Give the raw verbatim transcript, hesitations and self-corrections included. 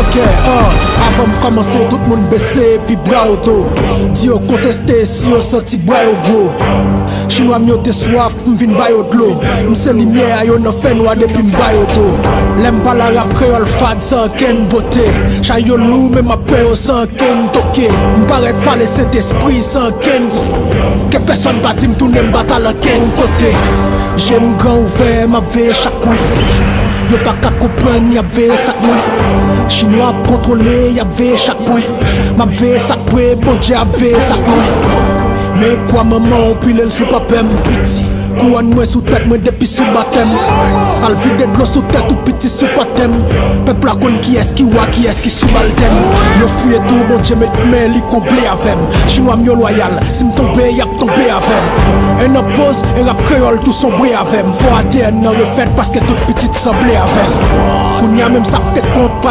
Yeah, uh, avan m kòmanse, tout moun bese epi bra yo do. Di yo konteste si yo santi bra yo gwo. Chinwa m yo te swaf, m vin ba yo dlo. M se limyè a yo nan fènwa depi m ba yo do. Lè m pale arab kreyòl fad san ankenn bote. Chay yo lou, men m ap pran yo san ankenn toke. M parèt pale Sentespri san ankenn. Ke pèsòn pa di m tounen m batal ankenn kote. Je m gran ouvè, m ap veye chak kwen. Yo pa ka konprann, y ap veye sa k mwen. Chinwa ap kontwole, y ap veye chak pwen. M ap veye sa k pre, Bondye ap veye sa k lwen. Men kwa manman w pile l sou papè m. Kouwòn mwen sou tèt mwen depi sou batèm. Al vide dlo sou tèt ou piti sou patèm. Pèp la konn kiyès ki wa, kiyès ki sibaltèn. Yo fouye tou, Bondye met men li konble avè m. Chinwa m yo lwayal, si m tonbe, y ap tonbe avè m. En nan poz, en rap kreyòl tou sonbre avè m. Fò A D N nan refèt paske tout pitit sanble avè m. Kounya menm sa k te kont